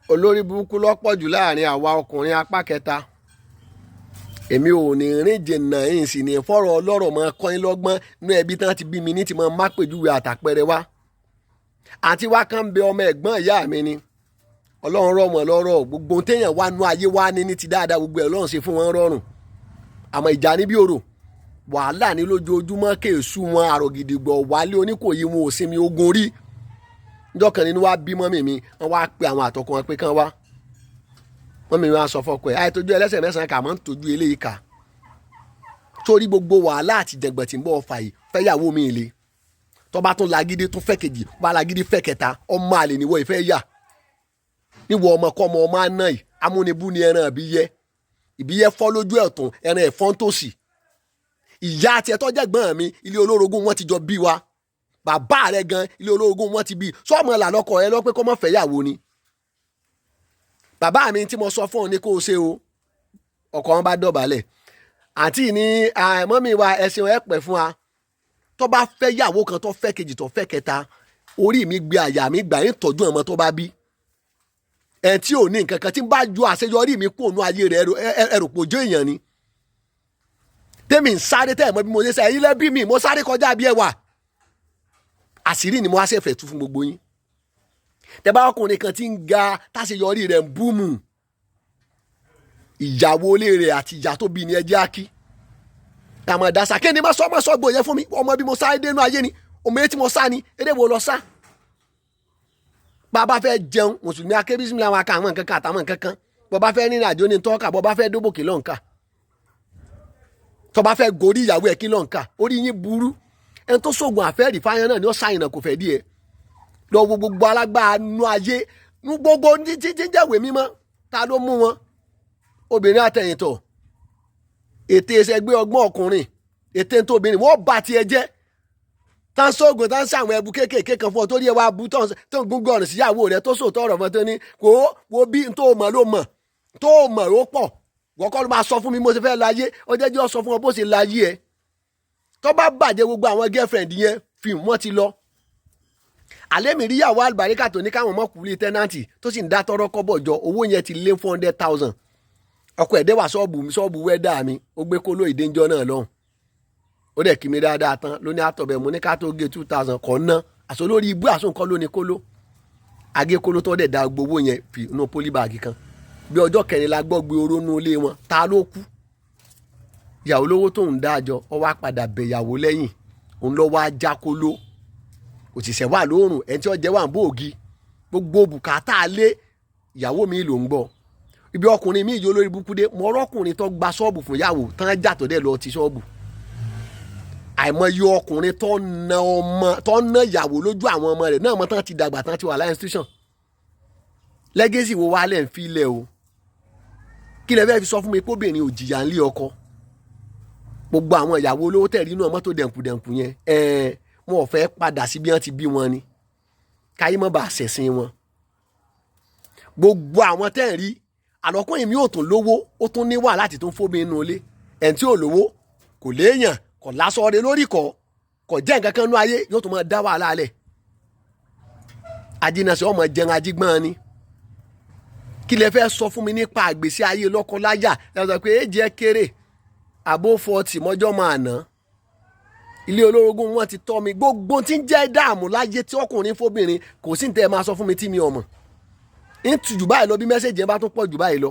Olórí burúkú lọ́pọ̀ jù láàrin àwa ọkùnrin apá kẹta. Èmi ò ní rìn jìnnà, yìí sì ní fọ́rọ̀ ọlọ́rọ̀ mọ́ kọ́yìn lọ́gbọ́n inú ẹbí tán ti bí mi ní ti mọ́ má pèjúwe àtàpẹrẹ wá. Àti wá kàn ń bẹ ọmọ ẹ̀gbọ́n ìyá mi ni. Ọlọ́run rọ̀ wọ́n lọ́rọ̀, gbogbo téèyàn wá nú ayé wá ní ti dáadáa, gbogbo ẹ̀ Ọlọ́run ṣe fún wọn rọrùn. Àmọ́ ìjà ní bí òrò, wàhálà ní lójoojúmọ́, kéésù wọn àrògìdìgbọ̀ wálé Oníkòyí, wọn ò sinmi ogun rí. Níjọ́ kan nínú wa bí mọ́mì mi, wọ́n wá pe àwọn àtọkọ wọn pé kán wá. Mọ́mì mi wá sọ fọ́kọ ẹ̀, àìtójú ẹlẹ́sẹ̀ mẹ́sàn-án kà máa ń tójú eléyìí kà torí gbogbo wàhálà àti jẹ̀gbọ̀n tí ń bọ̀ fà yìí, fẹ́yàwó mi le tó bá tún lagídí tún fẹ́ kejì, bá lagídí fẹ́ kẹta, ọmọ àlè níwọ̀ ìfẹ́ yà níwọ̀ ọmọ kọ́ ọmọ ọmọ àná yìí. Amúnibú ni ẹran ìbíyẹ, ìbíyẹ fọ́ lójú ẹ̀tún, ẹran ẹ̀fọ́n tòsì. Ìyá àti ẹ̀tọ́ jẹ̀gbọ́n mi, ilé olórogún wọn ti jọ bí wa. Bàbá rẹ gan, ilé olórogún wọn ti bí. Sọ́ọ̀mù là lọ́kọ ẹ lọ pé kó má fẹ́yàwó ni. Bàbá mi tí mo sọ fún ọ ní kó o ṣe o. Ọkọ wọn bá dọ̀bálẹ̀. Àǹtí ní mọ́mí wa, ẹ̀sìn ẹ̀ pẹ̀ fún wa. Tó bá fẹ́ yàwó kan, tó fẹ́ kejì, tó fẹ́ kẹta, orí mi gbé, àyà mi gbà yín tọ́jú ọmọ tó bá bí ẹ̀ tí ò ní nǹkan kan tí ń bá ju àṣeyọrí mi kó ònú ayé rẹ̀. Ẹrù pòjó èèyàn ni tèmi ń sáré tẹ́ ẹ̀ mọ́ bí mo ṣe sẹ́ ẹ̀yin lẹ́bí mi, mo sáré kọjá bí ẹ wà. Àṣírí ni mo wá ṣẹ̀fẹ̀ tú fún gbogbo yín. Tẹ́ bá ọkùnrin kan tí ń ga táṣeyọrí rẹ̀ ń búmù, ìyàwó ilé rẹ̀ àti ìyá tó bí ni ẹ jẹ́ ákí àmọ́ dasa kí ni má sọ má sọ gbòòyẹ fún mi. Ọmọ bí mo sáré dénú ayé ni ọmọ etí mo sá ni eré wo lọ sá. Bàbá fẹ́ jẹun, mùsùlùmí akébísí làwọn aka àwọn nǹkan kan àtàwọn nǹkan kan. Bọ́ bá fẹ́ rìnrìn àjò ní tọ́ka, bọ́ bá fẹ́ dóbòkè lọ́nkà, tọ́ bá fẹ́ gorí ìyàwó ẹ̀ kí lọ́nkà. Orí yín burú. Ẹni tó sóògùn àfẹ́rì fáyán náà ni ó sáyìn kò fẹ́ díẹ̀ lọ wo gbogbo alágbára nu ayé nu gbogbo títí jẹ́wèé mímọ́. Ta ló mú wọn? Obìnrin àtẹ̀yìntọ̀, ètè ẹsẹ̀gbẹ́ ọgbọ́n ọkùnrin, ètè tó obìnrin wọ́n bá tiẹ̀ jẹ́. Tá ń sóògùn, tá ń sàwọn ẹbu kéékèèké kan fún ọ torí ẹ wá bu tó ń gúngún ọ̀rùn síyàwó rẹ tó sòótọ́ ọ̀rọ̀ fún ọ tó ní kó wo bí tó mọ̀ ló mọ̀, tó mọ̀ ló pọ̀. Wọ́n kọ́ ló máa sọ fún mi mo ṣe fẹ́ láyé. Ó jẹ́ jẹ́ ọ sọ fún ọ bó ṣe láyé ẹ tó bá bàjẹ́. Gbogbo àwọn girlfriend yẹn fíìmù wọn ti lọ. Àlẹ́ mi rí ìyàwó àlùbáríkà tó ní káwọn ọmọkùnrin tenant tó sì ń dá tọrọ kọ́bọ̀ jọ, owó yẹn ti lé 400,000. Ọkọ ẹ̀ dẹ́ wà ṣọ́ọ̀bù mi, ṣọ́ọ̀bù wẹ́dà mi. Ó gbé kóló ìdéńjọ́ náà lọ́hùn, ó dẹ̀ kí mi dáadáa tán ló ní àtọ̀bẹ̀. Mo ní ká tó gé 2,000 kọ́ ná àṣọ lórí ibú àṣọ nǹkan ló ní kóló agé kóló tó dẹ̀ da gbowó yẹn fi inú polybag kan. Bí ọjọ́ kẹrin la gbọ́ gbé oró nú ilé wọn. Ta ló kú? Ìyàwó lówó tó ń dájọ ọ wá padà bẹ̀yàwó lẹ́yìn òun lọ wá já kóló. Òṣìṣẹ́ wà lóòrùn, ẹni tí ó jẹ́ wà ń bóògì, gbogbo bùkátà lé ìyàwó mi ló ń gbọ́. Ibi ọkùnrin mi ìjọ lórí burúkú dé, mo rọ́kùnrin tó gba ṣọ́ọ̀bù fún ìyàwó tán jà tó dẹ̀ lọ ti ṣọ́ọ̀bù. Àìmọye ọkùnrin tó na ọmọ, tó na ìyàwó lójú àwọn ọmọ rẹ̀ náà mọ tán ti dàgbà tán ti wà láyé institution. Legacy wo wá lẹ̀ ń fi lẹ̀ o? Kí lẹ fẹ́ fi sọ fún mi pé obìnrin ò jìyà ńlé ọkọ? Gbogbo àwọn ìyàwó olówó tẹ̀rí inú ọmọ tó dẹ̀nkù dẹ̀nkù yẹn, ẹ̀ẹ́n wọn ò fẹ́ padà sí bí wọ́n ti bí wọn ni, káyé mọ́ bá a ṣẹ̀sìn wọn. Gbogbo àwọn tẹ́ ń rí àlọ́kùnrin mi ò tún lówó, ó tún ní wà láti tún fómi inú ilé. Ẹ̀ tí ò lówó kò léèyàn, kò lásọ̀rẹ́ lórí, kò jẹ́ nǹkan kan nú ayé, yóò tún máa dá wàhálà lẹ̀. Ajínasẹ̀ ọmọ jẹun ajígbọ́n ni. Kí lẹ fẹ́ sọ fún mi nípa àgbèsí ayé lọ́kọ-láyà? Ẹ sọ pé èjì ẹ kéré àbó 40 mọ́jọ́ máa ná. Ilé olórogún wọn ti tọ́ mi. Gbogbo tí ń jẹ́ dààmú láyé tí ọkùnrin fóbìnrin, kò sí ní tẹ́ ẹ máa sọ fún mi tí mi ò mọ̀. Ń tù jù báyìí lọ bí message yẹn bá tún pọ̀ jù báyìí lọ.